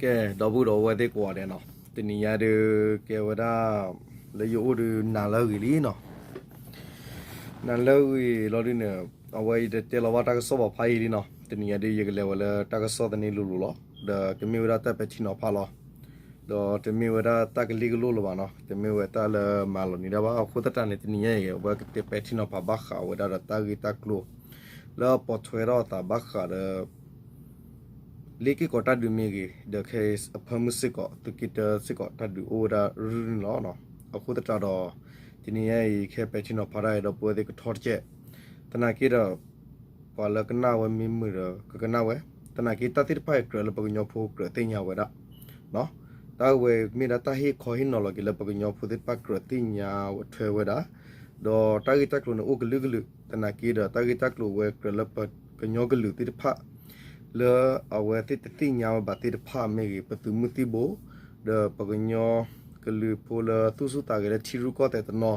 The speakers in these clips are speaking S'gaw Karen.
ကဲ ဒီပုၢ်ဒီဝဲၢ်သ့ၣ်ကိးဂၤဒဲးနီၤ, တနံၤညါဒုး ကဲဝဲဒၣ် လၢယအိၣ်ဒုးနၤလၢအဂ့ၤလံနီၤ. နၤလၢအဂ့ၤလီၤဒုးန့ၣ် အဝဲယတတဲလီၤဘၣ်တၢ်ကစီၣ်ဘၣ်ဖးယံာ်လံနီၤ. တနံၤညါဒုး ယကလဲၤဝဲလၢတၢ်ကစီၣ်သန့လိၤလိၤလီၤ. ဒီးကမ့ၢ်ဝဲဒၣ်တၢ်ပဲာ်ထံနီၤဖးလီၤ. ဒီးတမ့ၢ်ဝဲဒၣ်တၢ်ကလ့ၢ်ကလိၢ်လၢၤဘၣ်နီၤ, တမ့ၢ်ဝဲတၢ်လၢမၤလီၤန့ၢ်ဒၣ်ဘၣ်. အဃိသတးန့ၣ် တနံၤညါအံၤ အဝဲကတဲပဲာ်ထံနီၤဖးဘၣ်ဃးဝဲဒၣ်ဒီးတၢ်ဂ့ၢ်တၢ်ကျိၤ လၢအပိာ်ထွဲထီၣ်အသးဘၣ်ဃးဒီး လ့ၢ်က့ၢ်ကီးတၢ်ဒုးမ့ၢ်ဂ့ၤ, ဒီးခဲအံၤအဖၢမုၢ်စ့ၢ်ကီး သုးက့တၢစ့ၢ်ကီး တၢ်ဒုးအိၣ်ဝဲဒၣ်ရုၢ်ရုၢ်န့ၣ်လီၤ. အဃိသတးဒီး တနံၤညါအံၤ ကဟဲပဲာ်ထံနီၤဖးတၢ်အံၤ ဒီပုၢ်ဝဲၢ်သ့ၣ်ကထီတကဲး, သနာ်က့ဒီး ပှၤလၢကနၣ်ဝဲမ့ၢ်မုာ်ဒီး ကကနၣ်ဝဲ, သနာ်က့တၢ်သ့ၣ်တဖၣ်အံၤကြၢးလၢပကညီဖိကြၢးသ့ၣ်ညါဝဲဒၣ် တၢ်ဝဲမ့ၢ်ဒၣ်တၢ်ဟ့ၣ်ခီဟ့ၣ်နီၤလီၤက့ၤလၢပကညီဖိသ့ၣ်တဖၣ် ကြၢးသ့ၣ်ညါထွဲဝဲဒၣ်, ဒီးတၢ်ဂ့ၢ်တၢ်ကျိၤန့ၣ်အိၣ်ကလုာ်ကလုာ်, သနာ်က့ဒီးတၢ်ဂ့ၢ်တၢ်ကျိၤဝဲကြၢးလၢပကညီကလုာ်သ့ၣ်တဖၣ် လၢအဝဲသ့ၣ်တသ့ၣ်ညါဝဲဘၣ်သ့ၣ်တဖၣ်မ့ၢ်ဂ့ၤ, ပသုးမုၢ်သံၣ်ဘိ ဒီးပကညီကလုာ်ဖိလၢသူၣ်ဆူၣ်သးဂဲၤလၢထံရူၢ်ကီၢ်သဲးတနီၤ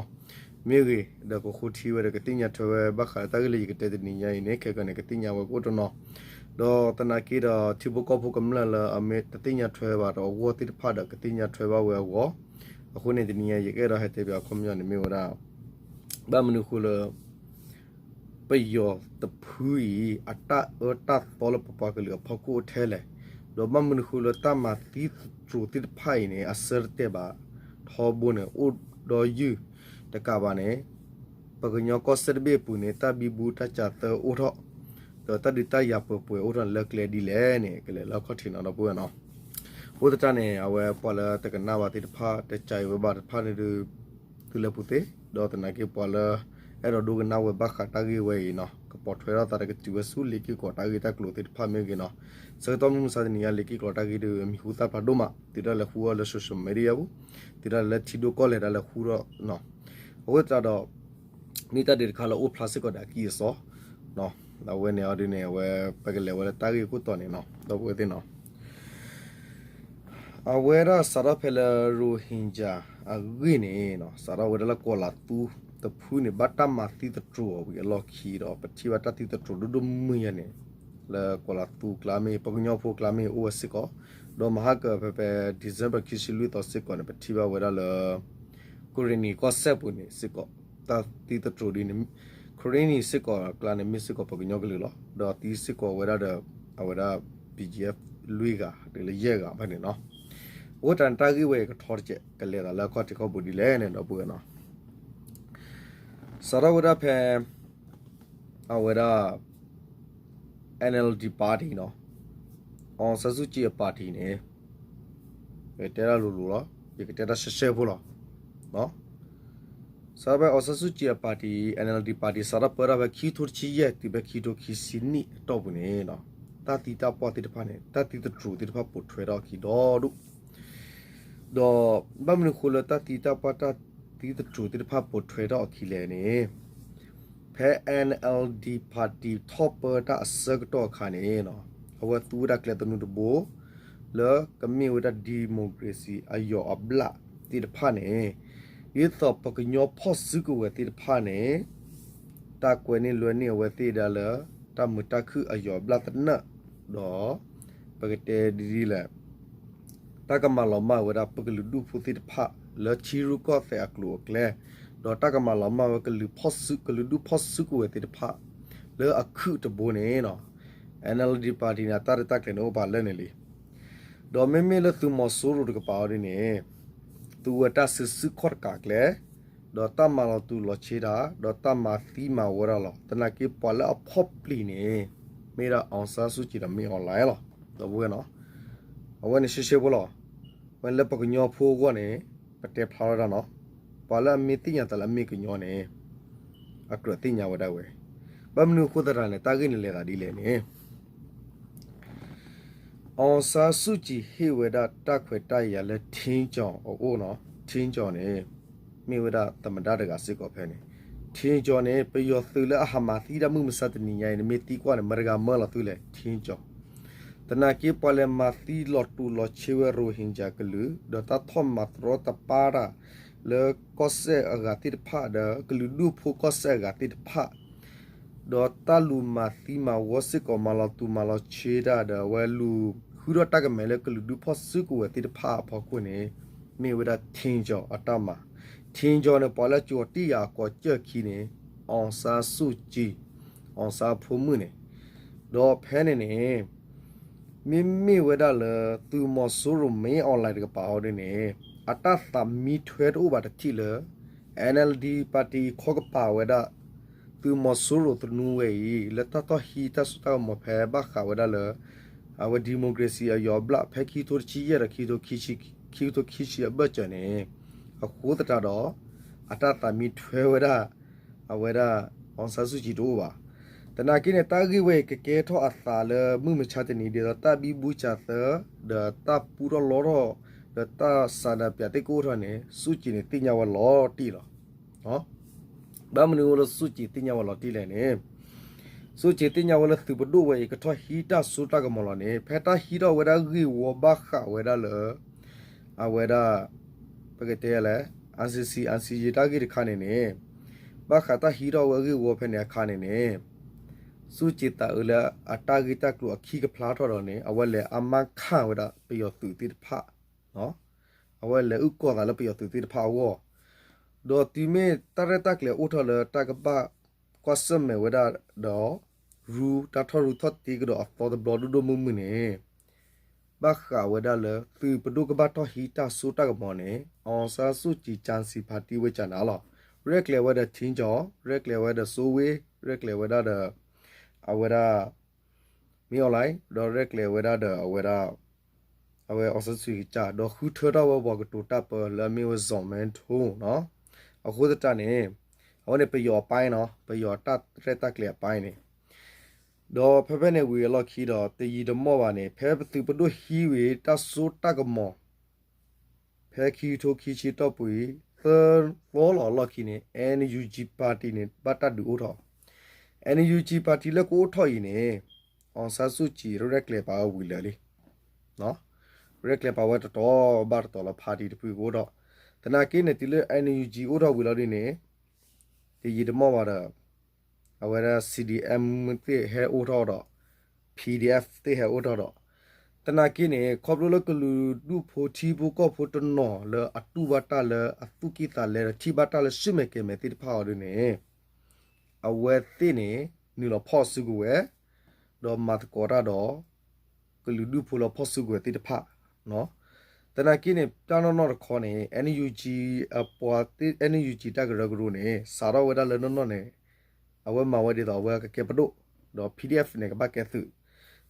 မ့ၢ်ဂ့ၤ, ဒီးကဃိထံဝဲဒီးကသ့ၣ်ညါထွဲဝဲဘၣ်ဃးလၢ တၢ်ဂ့ၢ်လၢယကတဲတနံၤညါအံၤန့ၣ် ခဲကနံၣ်န့ၣ် ကသ့ၣ်ညါဝဲကအိၣ်တနီၤ, ဒီးသနာ်က့ဒီး ထံဖိကီၢ်ဖိကမျၢၢ်လၢအမ့ၢ်တသ့ၣ်ညါထွဲဘၣ်ဒီးအဂီၢ်သ့ၣ်တဖၣ်ဒီး ကသ့ၣ်ညါထွဲဘၣ်ဝဲအဂီၢ်, အဃိန့ၣ် တနံၤညါ ယကအဲၣ်ဒိးဟဲတဲပၠးအခီပညီန့ၣ်မ့ၢ်ဝဲဒၣ် ဘၣ်မနုၤဃိလၢ ပယီၤတဖုအံၤ အတၢ်အၢတၢ်သီလၢပပှၤကလုာ်အဖီခိၣ်အိၣ်ထဲလဲၣ်, ဒီးဘၣ်မနုၤဃိလၢတၢ်မၤသံသတြိာ်သ့ၣ်တဖၣ်အံၤန့ၣ် အဆၢတတဲာ်ဘၣ် ထီဘိန့ၣ် အိၣ်ဒီးယုၢ်တကးဘၣ်န့ၣ် ပကညီကီၢ်စဲၣ်တဘ့ၣ်အပူၤန့ၣ် တၢ်ဘံဘူတၢ်စးသၢအိၣ်ထီၣ်, ဒီးတၢ်ဒုးတၢ်ယၤပှဲၤပှဲၤအိၣ်ထီၣ်န့ၣ် လၢကျဲဒ်လဲၣ်န့ၣ် ကလဲၤလၢအခီၣ်ထံးနီၤ ဒီပုၢ်ဝဲၢ်နီၤ. အဃိသတးန့ၣ် အဝဲပှၤလၢတကနၣ်ဘၣ်သ့ၣ်တဖၣ် တကးအံၤဝဲဘၣ်တဖၣ်န့ၣ်ဒုး သုလဲၤပူၤသ့, ဒီးသနာ်က့ပှၤလၢ အဲၣ်ဒိးဒိကနၣ်ဝဲဘၣ်ဃးတၢ်ဂ့ၢ်ဝဲအံၤနီၤ ကပိာ်ထွဲထီၣ်သးဒီးကတုၤဝဲဆူလ့ၢ်က့ၢ်ကီးတၢ်ဂ့ၢ်တၢ်ကျိၤသ့ၣ်တဖၣ်မ့ၢ်ဂ့ၤနီၤ, ဆၢကတီၢ်မုၢ်မဆါတနံၤညါ လ့ၢ်က့ၢ်ကီးတၢ်ဂ့ၢ်ဒုး မံၤဟူသၣ်ဖျါဒိၣ်မး သုတၢ်လဲၤဃုအီၤလၢ social media ပူၤ, သုတၢ်လဲၤလၢထံဒိၣ်ကီၢ်လဲၢ်တၢ်လဲၤဃုဒီး အဃိသတးဒီး မ့ၢ်တၢ်ဒုးတခါလၢအိၣ်ဖျါစ့ၢ်ကီးဒီးအကံၢ်အစီ အဝဲန့ၣ်အီၤဒုးန့ၣ် အဝဲ ပကလဲၤဝဲလၢတၢ်ဂ့ၢ်ခိၣ်တီန့ၣ်နီၤ ဒီပုၢ်ဝဲၢ်သ့ၣ်နီၤ. အဝဲဒၣ်စးထီၣ်ဖဲလၢ Rohingya အဂ့ၢ်န့ၣ်နီၤ စးထီၣ်ဝဲဒၣ်လၢကွီၤလးသူတဖုန့ၣ် ဘၣ်တၢ်မၤသံသတြိာ်အီၤဝံၤအလီၢ်ခံဒီး ပထံၣ်ဘၣ်တၢ်သံသတြိာ်ဒိၣ်ဒိၣ်မုၢ်ယါန့ၣ် လၢကွီၤလးသူအကျါမ့ၢ် ပှၤကညီဖိအကျါမ့ၢ်အိၣ်ဝဲစ့ၢ်ကီး, ဒီးမဟါကဖဲဖဲ December ခံဆံလွံၢ်သီစ့ၢ်ကီးန့ၣ် ပထံၣ်ဘၣ်ဝဲဒၣ်လၢ ကရ့ၣ်နံၤကီၢ်စဲၣ်ပူၤန့ၣ်စ့ၢ်ကီး တၢ်သံသတြိာ်ဒ်န့ၣ် ကရ့ၣ်နံၤစ့ၢ်ကီးအကျါန့ၣ် မ့ၢ်စ့ၢ်ကီးပှၤကညီကလုာ်လီၤ. ဒီးသံစ့ၢ်ကီးဝဲဒၣ်ဒီး အဝဲဒၣ် BGF လွံၢ်ဂၤ တုၤလၢယဲၢ်ဂၤဖဲန့ၣ်နီၤ. အဃိသတးန့ၣ် တၢ်ဂ့ၢ်ဝဲအံၤကထီတကဲး ကလဲၤသးလၢအခီၣ်ထံးခီၣ်ဘိဒ်လဲၣ်န့ၣ် ဒီပုၢ်ဝဲၢ်နီၤ. စးထီၣ်ဝဲဒၣ်ဖဲ အဝဲဒၣ် NLD party နီၤ, အောင်ဆန်းစုကြည်အ party န့ၣ် ယကတဲတၢ်လိၤလိၤလီၤ, ယကတဲတၢ်ရှဲရှဲဖိလီၤ. စးထီၣ်ဖဲ အောင်ဆန်းစုကြည်အ party, NLD party စးထီၣ်ပၢတၢ်ဖဲခံထိတဆံယဲၢ် တုၤဖဲခံထိခံဆံနံၣ်အတီၢ်ပူၤန့ၣ် တၢ်သံတၢ်ပှၢ်သ့ၣ်တဖၣ်န့ၣ် တၢ်သံသတြိာ်သ့ၣ်တဖၣ်ပိာ်ထွဲထီၣ်အခံဒီဒိၣ် ဒီးဘၣ်မနုၤဃိလၢတၢ်သံတၢ်ပှၢ်တၢ်သံသတြိာ်သ့ၣ်တဖၣ်ပိာ်ထွဲထီၣ်အခံလဲၣ်န့ၣ်, ဖဲ NLD party ထီၣ်ပၢတၢ်အဆၢကတီၢ်အခါန့ၣ် အဝဲသူဝဲဒၣ်ကျဲသနူတဘိ လၢကမ့ၢ်ဝဲဒၣ် democracy အယီၢ်အဘျၣ်သ့ၣ်တဖၣ်န့ၣ် ဒ်သိးပကညီဖီၣ်စုကဝဲၤသ့ၣ်တဖၣ်န့ၣ် တၢ်ကွဲန့ၢ်လွဲန့ၢ်အဝဲသ့ၣ်ဒၣ်လၢ တၢ်မုာ်တၢ်ခုၣ်အယီၢ်အဘျၣ်သနၢၣ်, ဒီး ပကတဲဒ်လဲၣ် တၢ်ကမၤလီၤမၢ်ဝဲဒၣ်ပကလုာ်ဒူၣ်ဖိသ့ၣ်တဖၣ် လၢထံရူၢ်ကီၢ်သဲးအကျိၤအကျဲ, ဒီးတၢ်ကမၤလီၤမၢ်ဝဲကလုာ်ဖီၣ်စု ကလုာ်ဒူၣ်ဖီၣ်စုကဝဲၤသ့ၣ်တဖၣ် လၢအခုၣ်တဘိန့ၣ် NLD party န့ၣ် အတၢ်ရဲၣ်တၢ်ကျဲၤန့ၣ်အိၣ်ပာ်လၢန့ၣ်လံ. ဒီးမ့မ့ၢ်လၢသုးမီၤစိရိၤတကပၤအီၤဒ်န့ၣ် သူဝဲတၢ်စုဆူၣ်ခီၣ်တကးကျဲ, ဒီးတၢ်မၤလီၤတူာ်လီၤဆ့တၢ်, ဒီးတၢ်မၤသံမၤဝီတၢ်လီၤ. သနာ်က့ပှၤလၢအဖီၣ်ပျံၤန့ၣ် မ့ၢ်ဒၣ် အောင်ဆန်းစုကြည် ဒီး မင်းအောင်လှိုင် လီၤ. ဒီပုၢ်ဝဲၢ်နီၤ, အဝဲန့ၣ်ရှဲရှဲဖိလီၤ. ဝဲလၢပကညီဖိအဂီၢ်န့ၣ် ပတဲဖျါထီၣ်ဒၣ်နီၤ, ပှၤလၢအမ့ၢ်သ့ၣ်ညါသးလၢအမ့ၢ်ကညီန့ၣ် အကြၢးသ့ၣ်ညါဝဲဒၣ်ဝဲ. ဘၣ်မနုၤအဃိသတးန့ၣ် တၢ်ဂ့ၢ်န့ၣ်လဲၤသးဒ်လဲၣ်န့ၣ် အောင်ဆန်းစုကြည် ဟ့ၣ်ဝဲဒၣ်တၢ်ခွဲးတၢ်ယာ်လၢ ထံကၠီၤ အအိၣ်နီၤ, ထံကၠီၤန့ၣ် မ့ၢ်ဝဲဒၣ်သမ္မတတဂၤစ့ၢ်ကီးဖဲန့ၣ်, ထံကၠီၤန့ၣ် ပယီၤသုးလၢအဟးမၤသံတၢ်မုၢ်မဆါတနံၤညါအံၤန့ၣ် မ့ၢ်သံကွၢ်န့ၣ် မတဂၤမၢလီၤသုလဲၣ် ထံကၠီၤ, သနာ်က့ပှၤလဲၤမၤသံလီၤတူာ်လီၤဆ့ဝဲ ရိဟင်ဂျာကလုာ် ဒီးတၢ်ထီၣ်မၤတရီတပါတၢ် လၢကီၢ်စဲၣ်အဂၤသ့ၣ်တဖၣ်ဒီး ကလုာ်ဒူၣ်ဖိကီၢ်စဲၣ်အဂၤသ့ၣ်တဖၣ် ဒီးတၢ်လူၤမၤသံမၤဝီစ့ၢ်ကီး မၤလီၤတူာ်မၤလီၤဆ့တၢ်ဒီး အဝဲလူၤ ဃုထီၣ်တၢ်ကမဲာ်လၢကလုာ်ဒူၣ်ဖီၣ်စုကဝဲၤသ့ၣ်တဖၣ်အဖီခိၣ်န့ၣ် မ့ၢ်ဝဲဒၣ် ထံကၠီၤ အတၢ်မၤ. ထံကၠီၤန့ၣ် ပှၤလၢအကၠီၤတံၢ်ယၤအကိးကၠၢၢ်ခံန့ၣ် အောင်ဆန်းစုကြည်, အောင်ဆန်းအဖိမုၣ်န့ၣ်, ဒီးဖဲန့ၣ်န့ၣ် မ့မ့ၢ်ဝဲဒၣ်လၢ သုးမီၤစိရိၤ မင်းအောင်လှိုင် တကပၤအီၤဒ်န့ၣ် အတၢ်သးမံထွဲတအိၣ်ဘၣ်တထံၣ်လၢ NLD party ခီကပၤဝဲဒၣ် သုးမီၤစိရိၤသနူဝဲအံၤ လၢတၢ်ထီၣ်ဟံးတၢ်စိတၢ်ကမီၤဖဲဘၣ်ဃးဝဲဒၣ်လၢ အဝဲ democracy အယီၤဘျၣ် ဖဲခံကထိတဆံယဲၢ်ဒီး ခံကထိခံဆံအဘၢၣ်စၢၤန့ၣ် အဃိသတးဒီး အတၢ်သးမံထွဲဝဲဒၣ် အဝဲဒၣ် အောင်ဆန်းစုကြည် တအိၣ်ဘၣ်. သနာ်က့န့ၣ် တၢ်ဂ့ၢ်ဝဲအံၤကကဲထီၣ်အသးလၢမုၢ်မဆါတနံၤ ဒ်သိးတၢ်ဘံဘူစၢ်သၢ ဒီးတၢ်ပူထီၣ်လီထီၣ် ဒီးတၢ်ဆန္ဒပြသ့ၣ်ကအိၣ်ထီၣ်န့ၣ် စုကြည်န့ၣ် သ့ၣ်ညါဝဲလီၤတံၢ်လီၤ. ဘၣ်မနုၤအဃိလၢစုကြည်သ့ၣ်ညါဝဲလီၤတံၢ်လဲၣ်န့ၣ် စုကြည်သ့ၣ်ညါဝဲလၢသုးပဒိၣ်ဝဲအံၤ ကထီၣ်ဟံးတၢ်စိတၢ်ကမီၤလီၤန့ၣ် ဖဲတၢ်ဟံးထီၣ်ဝဲဒၣ်ဂ့ၢ်ဝီဘၣ်ဃးဝဲဒၣ်လၢ အဝဲဒၣ် ပကတဲလဲၣ် ICC ICJ တၢ်ဂ့ၢ်တခါန့ၣ်န့ၣ် ဘၣ်ဃးတၢ်ဟံးထီၣ်ဝဲဂ့ၢ်ဝီဖဲန့ၣ်အခါန့ၣ်န့ၣ် စုကြည်သးအုးလၢအတၢ်ဂ့ၢ်တၢ်ကျိၤအခံကဖျါထီၣ်ဒီးန့ၣ် အဝဲလဲၤအမါခၣ်ဝဲဒၣ်ပယီၤသုးသ့ၣ်တဖၣ် အဝဲလဲၤအုၣ်ကီၤသးလၢပယီၤသုးသ့ၣ်တဖၣ်အဂီၢ်, ဒီးတုၤမ့ၢ်တၢ်ရဲၣ်တၢ်ကျဲၤအိၣ်ထီၣ်လၢတၢ်ကဘၣ်ကွၢ်ဆၢၣ်မဲာ်ဝဲဒၣ်ဒီး ရူတၢ်ထီၣ်ရူထီၣ်တ့ကဒီးအသီတဘျီဒိၣ်ဒိၣ်မုၢ်မုၢ်န့ၣ် ဘၣ်ဃးဝဲဒၣ်လၢသုးပဒိၣ်ကဘၣ်ထီၣ်ဟံးတၢ်စိတၢ်ကမီၤန့ၣ် အောင်ဆန်းစုကြည် ကၠၣ်စံၣ်ဖးတံၢ်ဝဲကၠၣ်နၤလီၤ. ရဲၣ်ကျဲၤဝဲဒီး ထံကၠီၤ, ရဲၣ်ကျဲၤဝဲဒီး စိုးဝင်း, ရဲၣ်ကျဲၤဝဲဒၣ်ဒီး အဝဲဒၣ် မင်းအောင်လှိုင် ဒီးရဲၣ်ကျဲၤဝဲဒၣ်ဒီးအဝဲဒၣ် အဝဲ အောင်ဆန်းစုကြည် ကစၢ် ဒီးဃုထၢထီၣ်ဝဲပှၤကတိၤတၢ်ပၢလၢအမ့ၢ်ဝဲ ဇော်မင်းထွန်း နီၤ. အဃိသတးန့ၣ် အဝဲန့ၣ်ပယီၤအပိုင်းနီၤ, ပယီၤတၢ်ရဲၣ်တၢ်ကျဲၤအပိုင်းန့ၣ် ဒီးဖဲဖဲန့ၣ်ဝံၤအလီၢ်ခံဒီး တယံာ်တမီၢ်ဘၣ်န့ၣ် ဖဲပသုးပဒိၣ်ဟံးဝံၤတၢ်စိတၢ်ကမီၤ ဖဲခံကထိခံဆံတီၢ်ပူၤအံၤ သၢသီလီၤအလီၢ်ခံန့ၣ် NUG party န့ၣ် ဘၣ်တၢ်ဒုးအိၣ်ထီၣ်. NUG party လၢကအိၣ်ထီၣ်အံၤန့ၣ် အောင်ဆန်းစုကြည် ရဲၣ်ကျဲၤပာ်ဝဲဝံၤလၢာ်လံ ရဲၣ်ကျဲၤပာ်ဝဲတတီၤဘၣ်တတီၤလီၤ party တဖုကအိၣ်ထီၣ်. သနာ်က့န့ၣ် တုၤလၢ NUG အိၣ်ထီၣ်ဝံၤလီၤဒ်န့ၣ် တယံာ်တမီၢ်ဘၣ်ဒီး အဝဲဒၣ် CDM သ့ၣ်ဟဲအိၣ်ထီၣ်ဒီး PDF သ့ၣ်ဟဲအိၣ်ထီၣ်ဒီး သနာ်က့န့ၣ် ခီဖျိလၢကလုာ်ဒူၣ်ဖိထံဖိကီၢ်ဖိတနီၤလၢအတူၢ်ဘၣ်တၢ်လၢအသူၣ်ကံၢ်သးလဲဒီးထံၣ်ဘၣ်တၢ်လၢဆူၣ်မဲာ်ကဲၤမဲာ်သ့ၣ်တဖၣ်အီၤဒ်န့ၣ် အဝဲသ့ၣ်န့ၣ် နုာ်လီၤဖီၣ်စုကဝဲၤ ဒီးမၤသကိးတၢ်ဒီး ကလုာ်ဒူၣ်ဖိလၢဖီၣ်စုကဝဲၤသ့ၣ်တဖၣ် သနာ်က့န့ၣ် တၢ်နီၢ်နီၢ်တခီန့ၣ် NUG အပှၤ NUG တၢ်ကရၢကရိန့ၣ် စးထီၣ်ဝဲဒၣ်လၢနီၢ်နီၢ်န့ၣ် အဝဲမၤဝဲဒ်သိးအဝဲကကဲပဒိၣ် ဒီး PDF န့ၣ် ကဘၣ်ကဲသုး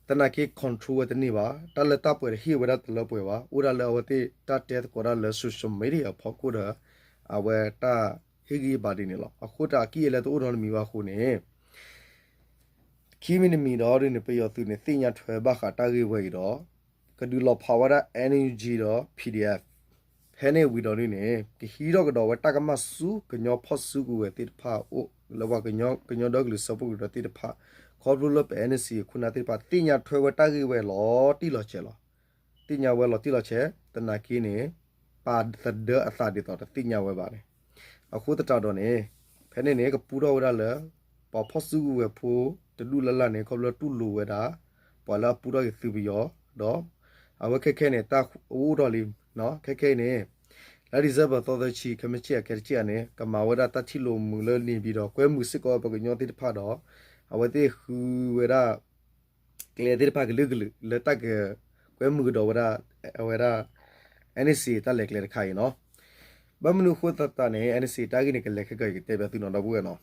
သနာ်က့ control ဝဲတန့ၢ်ဘၣ် တၢ်လၢတၢ်ပှဲၤတဟ့ၣ်ဝဲဒၣ်တလၢပှဲၤဘၣ် အိၣ်ဒၣ်လၢအဝဲသ့ၣ်တၢ်တဲသကိးတၢ်လၢ social media အဖီခိၣ်ဒီး အဝဲတၢ်ဟ့ၣ်ဂံၢ်ဘါဒ်န့ၣ်လီၤ. အဃိတၢ်အကံၢ်အလဲတအိၣ်နီတမံၤဘၣ်အဃိန့ၣ် ခံမံၤတမံၤဒီးဒ်န့ၣ် ပယီၤသုးန့ၣ် သ့ၣ်ညါထွဲဘၣ်ဃးတၢ်ဂ့ၢ်ဝဲအံၤဒီး ကဒုးလီၤဖးဝဲဒၣ် NUG ဒီး PDF ဖဲန့ၣ်ဝံၤဒီးဒ်န့ၣ် ကဟံးထီၣ်ကဒီးဝဲတၢ်ကမၣ်ဆူကညီဖီၣ်စုကဝဲၤသ့ၣ်တဖၣ်အအိၣ် လၢပှၤကညီဒီကလုာ်စၢဖှိၣ်ကရၢသ့ၣ်တဖၣ် ခီဖျိလၢပ NCA အခိၣ်နၢ်သ့ၣ်တဖၣ် သ့ၣ်ညါထွဲဝဲတၢ်ဂ့ၢ်ဝဲလီၤတံၢ်လီၤဆဲးလီၤ. သ့ၣ်ညါဝဲလီၤတံၢ်လီၤဆဲး သနာ်က့န့ၣ် ပာ်သဒၢအသးဒ်သိးတသ့ၣ်ညါဝဲဘၣ်န့ၣ် အဃိသတးဒီးန့ၣ် ဖဲန့ၣ်န့ၣ် ကပူထီၣ်ဝဲဒၣ်လၢ ပှၤဖီၣ်စုကဝဲၤဖိတဒူၣ်လၢ်လၢ်န့ၣ် ခီဖျိတူၢ်လိာ်ဝဲဒၣ် ပှၤလၢအပူထီၣ်က့ၤသုးပယီၤ ဒီး အဝဲခဲခဲန့ၣ် တၢ်အိၣ်ထီၣ်လံ ခဲခဲအံၤန့ၣ် လါ December သီသၢဆံ ခဲမုၢ်ဆ့ၣ်အကဲတဆ့ၣ်အန့ၣ် ကမၤဝဲဒၣ်တၢ်ထံၣ်လိာ်မုာ်လၢန့ၣ်ပှၤဒီး ကွဲမုာ်စ့ၢ်ကီးပှၤကညီသ့ၣ်တဖၣ်ဒီး အဝဲသ့ၣ်ဃုဝဲဒၣ် ကျဲသ့ၣ်တဖၣ်ကလုာ်ကလုာ် လၢတၢ်ကကွဲမုာ်ကဒီးဝဲဒၣ် အဝဲဒၣ် NCA တၢ်လဲၤကျဲတခါအံၤနီၤ. ဘၣ်မနုၤအဃိသတးန့ၣ် NCA တၢ်ဂ့ၢ်န့ၣ် ကလဲၤခဲကၢ်အံၤ ကတဲဘၣ်သုနီၤ ဒီပုၢ်ဝဲၢ်နီၤ.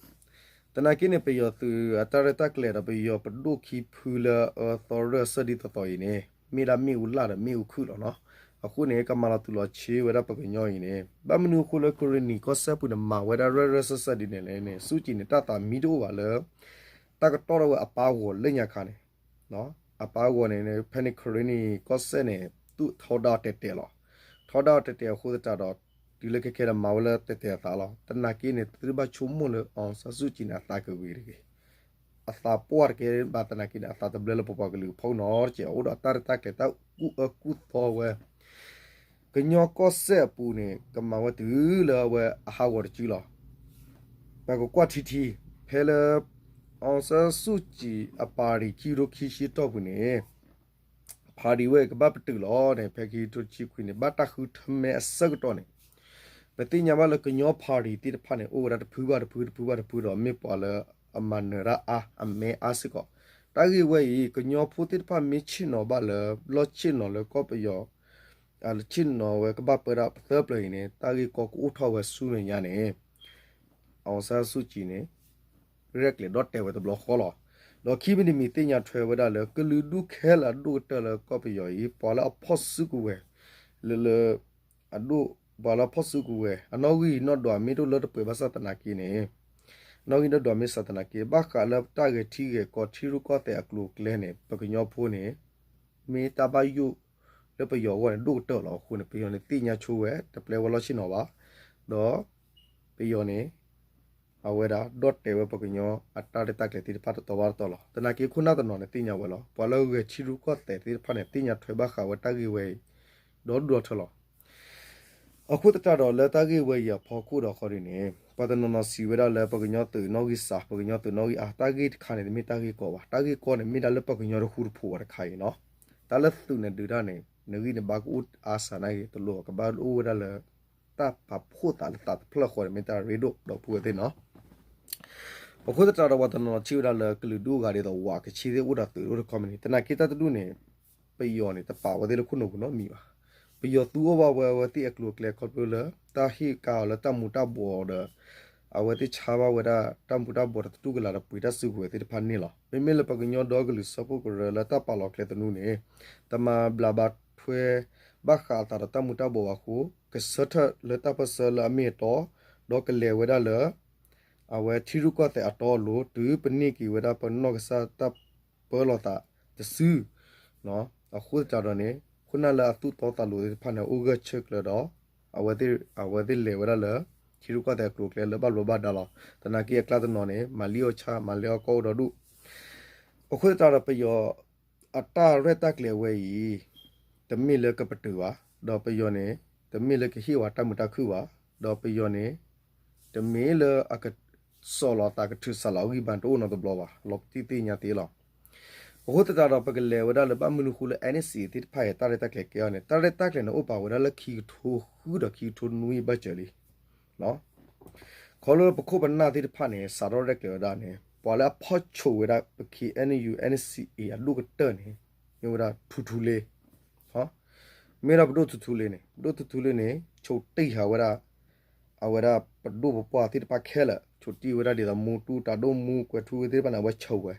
သနာ်က့န့ၣ် ပယီၤသုးအတၢ်ရဲၣ်တၢ်ကျဲၤဒီး ပယီၤပဒိၣ်ခံဖုလၢအၢသီရၢၢ်စၢၢ်ဒ်သိးသိးအံၤန့ၣ် မ့ၢ်ဒၣ်မ့ၣ်အူလၢ်ဒီးမ့ၣ်အူခုၣ်လီၤနီၤ. အဃိန့ၣ် ကမၤလီၤတူာ်လီၤဆ့ဝဲဒၣ်ပှၤကညီအံၤန့ၣ် ဘၣ်မနုၤအဃိလၢကရ့ၣ်နံၤကီၢ်စဲၣ်ပူၤန့ၣ် မၤဝဲဒၣ်ရၢၢ်ရၢၢ်စၢၢ်စၢၢ်ဒ်န့ၣ်လဲၣ်န့ၣ် စုကြည်န့ၣ် တၢ်သးမံတအိၣ်ဘၣ်လၢ တၢ်ကတီၢ်ထီၣ်ဝဲအပၢ်ဂီၤလၢညါခါန့ၣ် အပၢ်ဂီၤန့ၣ် ဖဲန့ၣ်ကရ့ၣ်နံၤကီၢ်စဲၣ်န့ၣ် သူၣ်ထီဒါအီၤတဲာ်တဲာ်လီၤ. ထီဒါအီၤတဲာ်တဲာ်အဃိသတးဒီး တုၤလၢခဲခဲဒီးမၤဝဲလၢတဲာ်တဲာ်အသးလီၤ. သနာ်က့န့ၣ် သုတဘၣ်ဆိကမိၣ်လၢ အောင်ဆန်းစုကြည်န့ၣ် အသးကဂ့ၤတဂ့ၤ အသးပှၢ်တကဲဘၣ်သနာ်က့န့ၣ် အသးတဘျၢလၢပပှၤကလုာ်အဖီခိၣ်နီတစဲး အိၣ်ဒီးတၢ်ရဲၣ်တၢ်ကျဲၤတၢ်ကူၣ်အၢကူၣ်သီဝဲ ကညီကီၢ်စဲၣ်အပူၤန့ၣ် ကမၤဝဲတုၤလၢအဝဲအဟးဂီၤတစုလီၤ. ပကကွၢ်ထံထံ ဖဲလၢ အောင်ဆန်းစုကြည် အပါတီခံကထိခံဆံတီၢ်ပူၤန့ၣ် ဖ party ဝဲအံၤကဘၣ်ပတုာ်လီၤန့ၣ် ဖဲခံကထိတဆံခွံန့ၣ် ဘၣ်တၢ်ဃုထၢမဲအဆၢကတီၢ်န့ၣ် ပသ့ၣ်ညါဘၣ်လၢကညီ party သ့ၣ်တဖၣ်န့ၣ် အိၣ်ဝဲဒၣ်တဖုဘၣ်တဖု တဖုဘၣ်တဖုဒီး မ့ၢ်ပှၤလၢအမၤနၢၤတၢ်အါ အမဲအါစ့ၢ်ကီး. တၢ်ဂ့ၢ်ဝဲအံၤ ကညီဖိသ့ၣ်တဖၣ်မ့ၢ်ဆ့ၣ်နီၤဘၣ်လၢ လီၢ်ဆ့ၣ်နီၤလၢကီၢ်ပယီၤ ဆ့ၣ်နီၤဝဲကဘၣ်ပၢဒၣ်ပသၢပျၢၤအံၤန့ၣ် တၢ်ဂ့ၢ်ကီကအိၣ်ထီၣ်ဝဲဆူမဲာ်ညါန့ၣ် အောင်ဆန်းစုကြည်န့ၣ် ရဲၣ်ကျဲၤဒီၣ်တဲာ်ဝဲတဘျီဃီလီၤ. ဒီးခံမံၤတမံၤသ့ၣ်ညါထွဲဝဲဒၣ်လၢ ကလုာ်ဒူၣ်ခဲလၢာ်အဒိၣ်ကတၢၢ်လၢကီၢ်ပယီၤအံၤ ပှၤလၢအဖီၣ်စုကဝဲၤ လၢလၢ အဒိၣ် ပှၤလၢအဖီၣ်စုကဝဲၤ အနီၣ်ဂံၢ်နီၣ်ဒွးမ့ၢ်တအိၣ်လၢတပှဲၤဘၣ်ဆၣ်သနာ်က့န့ၣ် နီၣ်ဂံၢ်နီၣ်ဒွးမ့ၢ်ဆၣ်သနာ်က့ ဘၣ်ဃးလၢတၢ်ဂဲၤထံဂဲၤကီၢ်ထံရူၢ်ကီၢ်သဲးအကျိၤအကျဲန့ၣ် ပကညီဖိန့ၣ် မ့ၢ်တၢ်ဘၣ်ယိၣ်လၢပယီၤအဂီၢ်န့ၣ် ဒိၣ်ကတၢၢ်လီၤ. အဃိန့ၣ် ပယီၤန့ၣ်သ့ၣ်ညါဆိဝဲ တပျဲဝဲလီၢ်ဆ့ၣ်နီၤဘၣ်. ဒီးပယီၤန့ၣ် အဝဲဒၣ်ဒီၣ်တဲာ်ဝဲပှၤကညီအတၢ်ရဲၣ်တၢ်ကျဲၤသ့ၣ်တဖၣ်တတီၤဘၣ်တတီၤလီၤ. သနာ်က့ခိၣ်နၢ်တနီၤန့ၣ်သ့ၣ်ညါဝဲလီၤ. ပှၤလၢဂဲၤထံရူၢ်ကီၢ်သဲးသ့ၣ်တဖၣ်န့ၣ် သ့ၣ်ညါထွဲဘၣ်ဃးဝဲတၢ်ဂ့ၢ်ဝဲအံၤ ဒီဒူၣ်ဒီထၢလီၤ. အဃိသတးဒီးလၢတၢ်ဂ့ၢ်ဝဲအံၤအဖီခိၣ်ဒီးဃီဒ်န့ၣ် ပှၤတနီၤနီၤစံးဝဲဒၣ်လၢပှၤကညီသုးနီၣ်ဂံၢ်စှၤ ပှၤကညီသုးနီၣ်ဂံၢ်အါ တၢ်ဂ့ၢ်တခါန့ၣ် တမ့ၢ်တၢ်ဂ့ၢ်ကီဘၣ်. တၢ်ဂ့ၢ်ကီန့ၣ် မ့ၢ်ဒၣ်လၢပှၤကညီတဃူတဖိးဝဲတခါအံၤနီၤ. တၢ်လၢသုးန့ၣ်ဒုးတၢ်န့ၣ် နဂံၢ်နဘါကအိၣ်အါစှၤနာ်က့ တလိၣ်ဘၣ် ကဘၣ်အိၣ်ဝဲဒၣ်လၢ တၢ်ပာ်ဖှိၣ်သးလၢသးတဖျၢၣ်ဃီန့ၣ် မ့ၢ်တၢ်ရ့ဒိၣ်ဒီပုၢ်ဝဲၢ်သ့ၣ်နီၤ. အဃိသတးဒီးပှၤတနီၤနီၤထံၣ်ဝဲဒၣ်လၢကလုာ်ဒူၣ်အဂၤဒ်သိးဝးကဆ့သ့ၣ်အိၣ်ဒီးသုးအိၣ်တခီမ့ၢ်န့ၣ် သနာ်က့တၢ်တဒူၣ်န့ၣ် ပယီၤန့ၣ် တပာ်ဝဲသ့ၣ်လၢခိၣ်နူာ်ပူၤနီတမံၤဘၣ်. ပယီၤသူအီၣ်ဘၣ်ဝဲအဝဲသ့ၣ်အကျိၤအကျဲခီဖျိလၢ တၢ်ဟ့ၣ်ကါအီၤလၢတၢ်မူၤတၢ်ဘှီးဒီး အဝဲသ့ၣ်ဆါဘၣ်ဝဲဒၣ်တၢ်မူၤတၢ်ဘှီးဒီးသတူၢ်ကလာ်ဒီးပှ့ၤတၢ်စုကဝဲၤသ့ၣ်တဖၣ်န့ၣ်လီၤ. မ့မ့ၢ်လၢပှၤကညီဒီကလုာ်စၢဖှိၣ်ကရၢလၢတၢ်ပာ်လီၤကျဲသနူန့ၣ် တမၤဘျးဘၣ်ထွဲဘၣ်ဃးအသးဒီးတၢ်မူၤတၢ်ဘှီးဘၣ်အဃိ ကဆၢထၢၣ်လၢတၢ်ပၢၢ်ဆၢလၢအမ့ၢ်အတီ ဒီးကလဲၤဝဲဒၣ်လၢ အဝဲထံရူၢ်ကီၢ်သဲးအတီအလိၤ တုၤပန့ၢ်က့ၤဝဲဒၣ်ပနီၢ်ကစၢ်တၢ်ပၢလီၤသးတစု အဃိသတးဒီးန့ၣ် ခိၣ်နၢ်လၢအသူၣ်တီသးလိၤသ့ၣ်တဖၣ်န့ၣ် အိၣ်ဂၢၢ်ဆၢကျၢၤဒီး အဝဲသ့ၣ်လဲၤဝဲဒၣ်လၢ ထံရူၢ်ကီၢ်သဲးအကျိၤအကျဲလၢဘၣ်ဘျီးဘၣ်ဒါလီၤ. သနာ်က့အကျါတနီၤန့ၣ် မၤလံၣ်အီၣ်ဆၣ် မၤလံၣ်အီၣ်ကီၢ်အိၣ်ဒီးဒူၣ် အဃိသတးဒီးပယီၤအတၢ်ရဲၣ်တၢ်ကျဲၤဝဲအံၤ တမ့ၢ်လၢကပတုာ်ဘၣ်, ဒီးပယီၤန့ၣ် တမ့ၢ်လၢကဟ့ၣ်ဝဲတၢ်မုာ်တၢ်ခုၣ်ဘၣ်, ဒီးပယီၤန့ၣ် တမ့ၢ်လၢအကစီၣ်လီၤသးကထုးစးလီၤအဂံၢ်ဘါတအိၣ်နီတဘျီဘၣ်, လီၤပသံၣ်သ့ၣ်ညါသ့လီၤ. အဃိသတးဒီး ပကလဲၤဝဲဒၣ်လၢဘၣ်မနုၤအဃိလၢ NCA သ့ၣ်တဖၣ်အံၤ တၢ်ရဲၣ်တၢ်ကျဲၤကဲအီၤန့ၣ် တၢ်ရဲၣ်တၢ်ကျဲၤန့ၣ်အိၣ်ပာ်ဝဲဒၣ်လၢခံကထိဃုဒီးခံကထိနွံဘၣ်စၢၤလံ ခီဖျိပခိၣ်ပနၢ်သ့ၣ်တဖၣ်န့ၣ် စးထီၣ်ရဲၣ်ကျဲၤဝဲဒၣ်န့ၣ် ပှၤလၢအဖီၣ်ဆိးဝဲဒၣ်ပ KNU NCA အဒိၣ်ကတၢၢ်န့ၣ် မ့ၢ်ဝဲဒၣ်ထူထူလ့, မ့ၢ်ဒၣ်ပဒိၣ်ထူထူလ့န့ၣ်, ပဒိၣ်ထူထူလ့န့ၣ် ဆိးတံၢ်ဃာ်ဝဲဒၣ် အဝဲဒၣ်ပဒိၣ်ပပှၢ်သ့ၣ်တဖၣ်ခဲလၢာ်, ဆိးတံၢ်ဝဲဒၣ်ဒ်သိးမူတူၢ်တၢ်ဒိၣ်မူကွဲၤထူသ့ၣ်တဖၣ်န့ၣ် အဝဲဆိးဝဲ,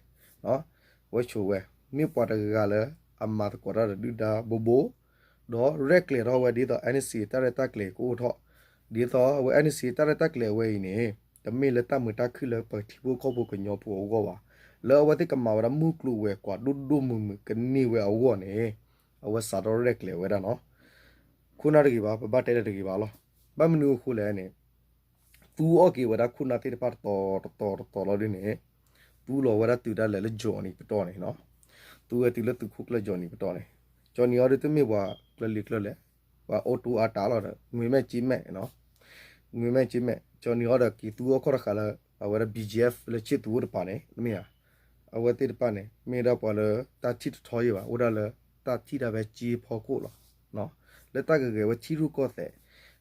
အဝဲဆိးဝဲ, မ့ၢ်ပှၤတဂၤလၢအမၤသကိးတၢ်ဒီးဒုၣ်ဒါဘိဘိ ဒီးရဲၣ်ကျဲၤထီၣ်ဝဲဒ်သိး NCA တၢ်ရဲၣ်တၢ်ကျဲၤကအိၣ်ထီၣ်, ဒ်သိးအဝဲ NCA တၢ်ရဲၣ်တၢ်ကျဲၤဝဲအံၤန့ၣ် တမ့ၢ်လၢတၢ်မုာ်တၢ်ခုၣ်လၢပထံဖိကီၢ်ဖိကညီဖိအဂီၢ်ဘၣ်, လၢအဝဲသ့ၣ်ကမၤဝဲဒၣ်မုၢ်ကျိၤဝဲၤကွာ်ဒိၣ်ဒိၣ်မုၢ်မုၢ်ကန့ၢ်ဝဲအဂီၢ်န့ၣ် အဝဲစးထီၣ်ရဲၣ်ကျဲၤဝဲဒၣ်နီၤ ခိၣ်နၢ်တဂ့ၤဘၣ်, ပဘၣ်တဲတၢ်တဂ့ၤဘၣ်လီၤ. ဘၣ်မနုၤအဃိလဲၣ်န့ၣ် သူအီၣ်က့ၤဝဲဒၣ်ခိၣ်နၢ်သ့ၣ်တဖၣ်တတီၤတတီၤတတီၤလီၤဒ်န့ၣ်, သူလီၤဝဲဒၣ်တုၤဒၣ်လဲာ်လၢ Johnny ပတီၢ်န့ၣ်, သူဝဲတုၤလၢသုးခိၣ်ကျၢၢ် Johnny ပတီၢ်န့ၣ်, Johnny အီၤဒ်တမ့ၢ်ပှၤကျၢၢ်လံၤကျၢၢ်လဲၣ်, ပှၤအိၣ်တူၢ်အါတၢ်လီၤဒီး ငွေမဲ့ကြေးမဲ့, ငွေမဲ့ကြေးမဲ့, Johnny အီၤဒီးက့ၤသူအီၣ်ခီၣ်တဃာ်လၢ အဝဲဒၣ် BGF လၢဆ့ၣ်သူးအိၣ်တပၤန့ၣ် မ့ၢ်ဧါ အဝဲသ့ၣ်တဖၣ်န့ၣ် မ့ၢ်ဒၣ်ပှၤလၢတၢ်ထံၣ်တထီယံာ်ဘၣ်, အိၣ်ဒၣ်လၢတၢ်ထံၣ်တၢ်ဖဲစ့ဖီခိၣ်လီၤ. လၢတၢ်ကဂဲၤဝဲထံရူၢ်ကီၢ်သဲး,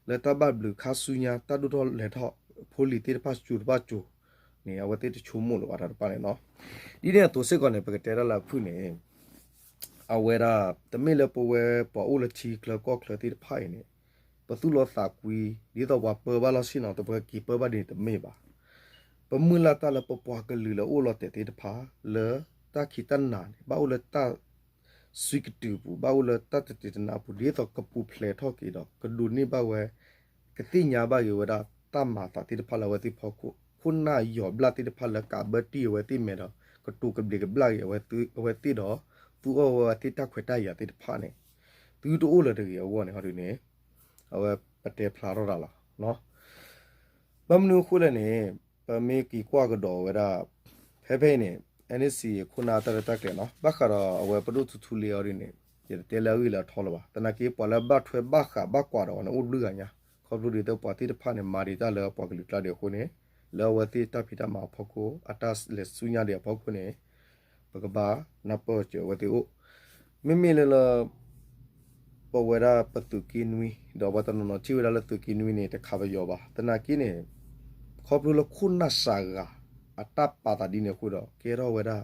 လၢတၢ်ဘၣ်ဘျုးခါဆူညါ တၢ်ဒိၣ်ထီၣ်လဲၤထီၣ်ဖိလံၤသ့ၣ်တဖၣ်စူၤတဖၣ်စူၤန့ၣ် အဝဲသ့ၣ်တဆိကမိၣ်လၢၤဘၣ်တၢ်တဖၣ်န့ၣ်နီၤ. ဒ်န့ၣ်အသိးစ့ၢ်ကီးန့ၣ် ပကတဲဒၣ်လၢအဖုၣ်န့ၣ် အဝဲဒၣ် တမ့ၢ်လၢပဝဲပှၤအိၣ်လၢထံချၢကီၢ်ချၢသ့ၣ်တဖၣ်အံၤန့ၣ် ပသူၣ်လီသးကွံ ဒ်သိးပှၤပၢဘၣ်လီၢ်ဆ့ၣ်နီၤ တပှဲၤက့ၤပၢဘၣ်ဒ်န့ၣ်တမ့ၢ်ဘၣ်. ပမုၢ်လၢ်တၢ်လၢပပှၤကလုာ်လၢအိၣ်လီၤတဲာ်သ့ၣ်တဖၣ် လၢတၢ်ခံးတၢ်နၤန့ၣ် ဘၣ်အိၣ်လၢတၢ် စုကတုၤပူၤ ဘၣ်အိၣ်လၢတၢ်တတံၤတနါပူၤ ဒ်သိးကပူၤဖျဲးထီၣ်က့ၤဒီး ကဒိးန့ၢ်ဘၣ်ဝဲ ကသ့ၣ်ညါဘၣ်က့ၤဝဲဒၣ်တၢ်မၤအသးသ့ၣ်တဖၣ်လၢအဝဲသ့ၣ်ဖီခိၣ် ခိၣ်နၢ်ယီၤဘျၣ်သ့ၣ်တဖၣ်လၢကးဘၢတံၢ်အဝဲသ့ၣ်မဲာ်ဒီး ကတိၤကဘျံးကဘျၣ်က့ၤအဝဲသ့ၣ်ဒီး သူအီၣ်ဝဲဝဲသ့ၣ်တၢ်ခွဲးတၢ်ယာ်သ့ၣ်တဖၣ်န့ၣ် သုတအိၣ်လၢၤတဂ့ၤအဂီၢ်န့ၣ် ဟီဒုန့ၣ် အဝဲပတဲဖျါထီၣ်တၢ်လီၤ. ဘၣ်မနုၤအဃိလဲၣ်န့ၣ် ပမ့ၢ်က့ၤကွၢ်ကဒီးဝဲဒၣ် ဖဲဖဲအံၤန့ၣ် NCA ခိၣ်နၢ်တၢ်ရဲၣ်တၢ်ကျဲၤနီၤ ဘၣ်ဃးဒီးအဝဲပဒိၣ်ထူထူလ့အီၤဒ်န့ၣ် ယတတဲလၢအဂ့ၢ်လၢအထီလၢၤဘၣ်. သနာ်က့ပှၤလၢဘၣ်ထွဲဘၣ်ဃးဘၣ်ကွၢ်ဒီးအီၤန့ၣ် အိၣ်ဘျုးဂၤညါ ခီဖျိဒ်သိးပှၤသ့ၣ်တဖၣ်န့ၣ် မၤဒံးတၢ်လၢပှၤကလုာ်ကျါဒံးအဃိန့ၣ် လၢအဝဲသ့ၣ်တၢ်ဖံးတၢ်မၤအဖီခိၣ် အတၢ်လဲၤဆူညါဒံးအဖီခိၣ်န့ၣ် ပကဘၣ်နၢ်ပၢၢ်စၢၤအဝဲသ့ၣ်အိၣ် မ့မ့ၢ်လၢလၢ ပဝဲဒၣ်ပသုးက့နွံ ဒီးပှၤတနီၤနီၤထံၣ်ဝဲဒၣ်လၢသုးက့နွံန့ၣ် တခးပယီၤဘၣ်. သနာ်က့န့ၣ် ခီဖျိလၢခိၣ်နၢ်စှၤဂၤ အတၢ်ပာ်သးဒ်န့ၣ်အဃိဒီး ကဲထီၣ်ဝဲဒၣ်